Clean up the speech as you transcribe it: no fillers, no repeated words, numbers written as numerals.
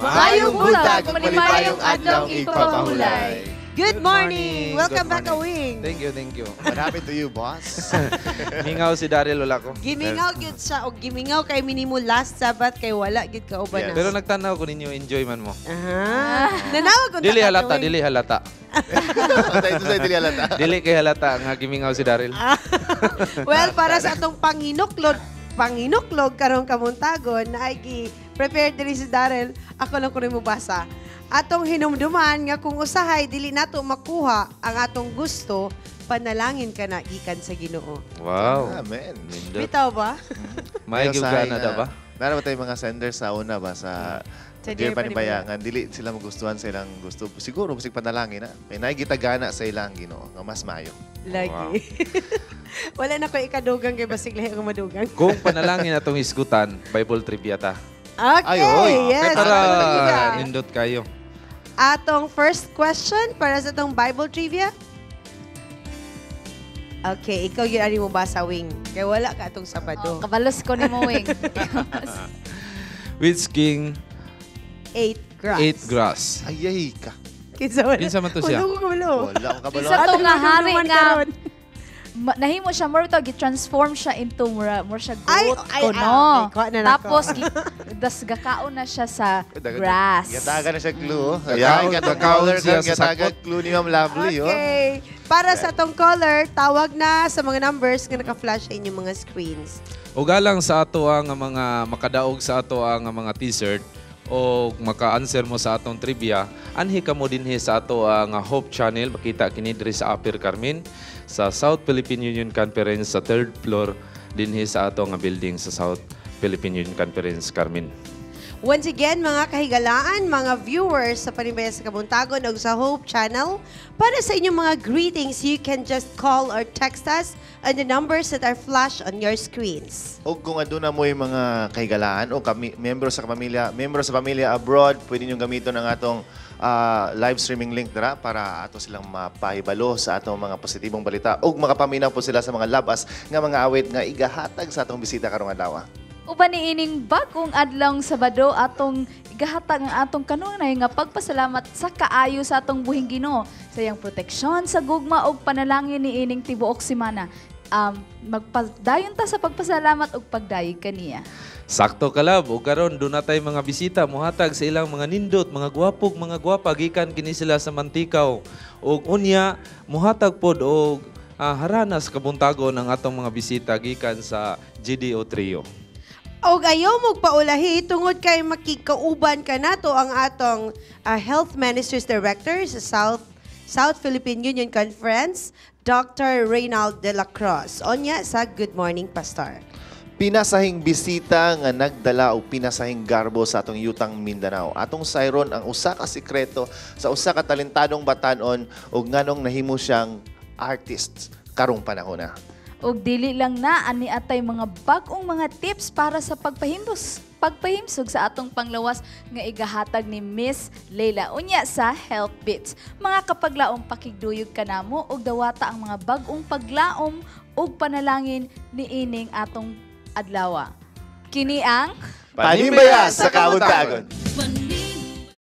Maayong buntag, malipayong adlaw igpapahulay. Good morning! Welcome Good back, morning. Awing. Thank you, thank you. What happened to you, boss? Mingaw si Daryl, wala ko. Gimingaw gyud siya og gimingaw kay minimo last Sabbath kay wala gyud kauban Yes. na. Pero nagtanaw ko ninyo, enjoy man mo. Aha. Nanawag ko. Dili halata, dili halata. Ito sa dili halata. Dili kay halata nga gimingaw si Daryl. Well, para sa atong panginuklod karong kabuntagon na ay gi prepare diri si Daryl, ako lang ko rin mobasa. Atong hinumduman nga kung usahay dili nato makuha ang atong gusto, panalangin ka na gikan sa Ginoo. Wow. Amen. Nindot. Bitaw ba? May Pero sa gana da ba? Meron ba tayong mga senders sa una ba sa Sa Dear Dear Panimbayangan, dili sila magustuhan sa ilang gusto. Siguro, basig panalangin na. May nakikita sa ilang Ginoo nga mas mayo. Lagi. Wala na ko ikadugang kay basig lahi ang madugang. Kung panalangin atong hisgutan, Bible trivia ta. Okay, Ay, oy. yes. Kay para Bible trivia. nindot kayo. Atong first question para sa atong Bible trivia. Okay, ikaw yun ani mo basa, Wing? Kay wala ka atong Sabado. Oh, kabalos ko ni mo, Wing. Which king Ate grass. ate grass? Ay, ay ka. Kinsa man? Kinsa man to siya? Wala ko kabalo. Wala akong kabalo. Kinsa to nga hari Atong nga karon. Nahimo siya more to gi-transform siya into mura more siya Ay, goat ay, kuno. ah, okay, kuha na nako. Tapos das gakaon na siya sa grass. Gataga na siya clue. Oh. Gakaon- Ayan, gatong gakaon caller siya kan, sa gataga sakot. clue ni Ma'am Lovely. Oh. Okay. Para sa atong caller, tawag na sa mga numbers nga naka-flash sa inyong mga screens. Ugalang sa ato ang mga makadaog sa ato ang mga t-shirt o maka-answer mo sa atong trivia, anhi kamo dinhi sa ato ang Hope Channel, makita kini diri sa Upper Carmen sa South Philippine Union Conference sa third floor dinhi sa ato nga building sa South Philippine Union Conference Carmen. Once again, mga kahigalaan, mga viewers sa Panimbaya sa Kabuntagon o sa Hope Channel, para sa inyong mga greetings, you can just call or text us on the numbers that are flashed on your screens. O kung aduna mo yung mga kahigalaan o kami, membro sa pamilya, membro sa pamilya abroad, pwede niyong gamiton ang atong live streaming link dara para ato silang mapahibalo sa atong mga positibong balita ug makapaminaw po sila sa mga labas nga mga awit nga igahatag sa atong bisita karong adlaw. Uban niining bag-ong adlawng Sabado, atong igahatag ang atong kanunay nga pagpasalamat sa kaayo sa atong buhing Ginoo sa iyang proteksyon sa gugma ug panalangin niining tibuok semana. Magpadayon ta sa pagpasalamat ug pagdayeg kaniya. Sakto kalab, ug karon duna tay mga bisita mohatag sa ilang mga nindot, mga gwapog, mga gwapa gikan kini sila sa Mantikaw. Ug unya mohatag pod og harana sa kabuntagon ang atong mga bisita gikan sa GDO Trio. Og ayaw mo paulahi tungod kay makikauban ka nato ang atong Health Ministries Director sa South Philippine Union Conference, Dr. Reynald de la Cruz. Onya sa Good Morning Pastor. Pinasahing bisita nga nagdala og pinasahing garbo sa atong yutang Mindanao. Atong sayron ang usa ka sikreto sa usa ka talentadong batanon ug nganong nahimo siyang artist karong panahon na. Ug dili lang na ani atay mga bag-ong mga tips para sa pagpahimsog sa atong panglawas nga igahatag ni Miss Leila unya sa Health Beats. Mga kapaglaom, pakigduyog kanamo ug dawata ang mga bag-ong paglaom ug panalangin niining atong adlaw. Kini ang Panimbaya sa Kabuntagon. Panalangin.